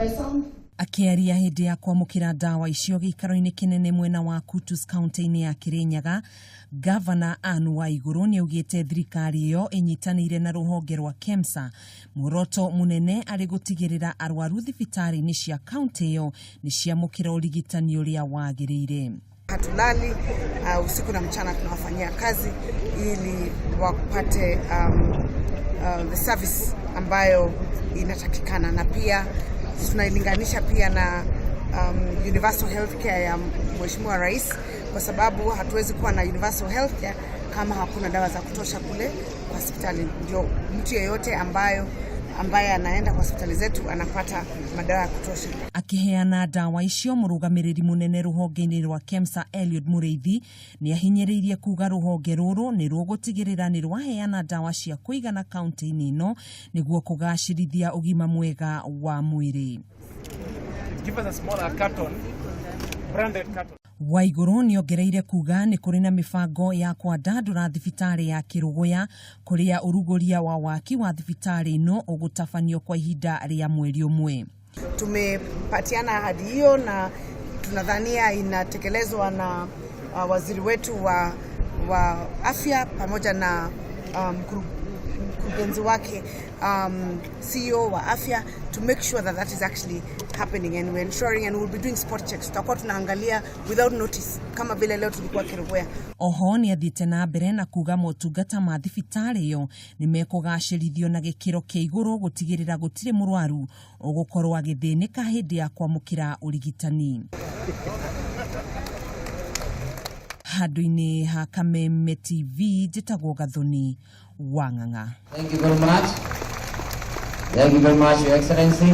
person. Akĩaria hĩndĩ ya kwamũkĩra ndawa icio gĩikaro-inĩ kĩnene mwena wa Kutus kaunti-inĩ ya Kirinyaga, Gavana Anne Waigũrũ nĩaugĩte thirikari ĩyo ĩnyitanĩire na rũhonge rwa KEMSA muoroto mũnene arĩ gũtigĩrĩra arwaru thibitarĩ-inĩ cia kaunti ĩyo nĩciamũkĩra ũrigitani ũrĩa wagĩrĩire. Hatulali usiku na mchana tunawafanyia kazi ili wapate the service ambayo inatakikana, na pia tunailinganisha pia na universal healthcare ya Mheshimiwa Rais, kwa sababu hatuwezi kuwa na universal healthcare kama hakuna dawa za kutosha kule kwa hospitali. Ndio mtu yeyote ambaye anaenda kwa hospitali zetu anapata madawa ya kutosha. Akiheana ndawa icio mũrũgamĩrĩri mũnene rũhonge-inĩ rwa KEMSA Eliud Mũrĩithi nĩ ahinyĩrĩirie kuga rũhonge rũrũ nĩ rũgũtigĩrĩra nĩ rwaheana ndawa cia kũigana kaunti-inĩ ĩno nĩguo kũgacĩrithia ũgima mwega wa mwĩrĩ. Give us a smaller carton, branded carton. Waigũrũ nĩ ongereire kuga nĩ kũrĩ na mĩbango ya kwandandũra thibitarĩ ya Kĩrũgũya kũrĩa ũrugũria wa waki wa thibitarĩ ĩno ũgũtabanio kwa ihinda rĩa mweri ũmwe. Tumepatiana ahadi hiyo na tunadhania inatekelezwa na waziri wetu wa afya pamoja na mkurugenzi wake, CEO wa afya, to make sure that that is actually happening, and we're ensuring, and we'll be doing spot checks. Tutakuwa tunaangalia without notice kama vile leo tulikuwa Kerugoya. Oho nĩ athiĩte na mbere na kuga motungata ma thibitarĩ ĩyo nĩ mekũgacĩrithio na gĩkĩro kĩa igũrũ gũtigĩrĩra gũtirĩ mũrwaru ũgũkorwo agĩthĩnĩka hĩndĩ ya kwamũkĩra ũrigitani. Handũ-inĩ ha Kameme TV njĩtagwo Gathoni wa Ng'ang'a. Thank you very much. Thank you very much, Your Excellency.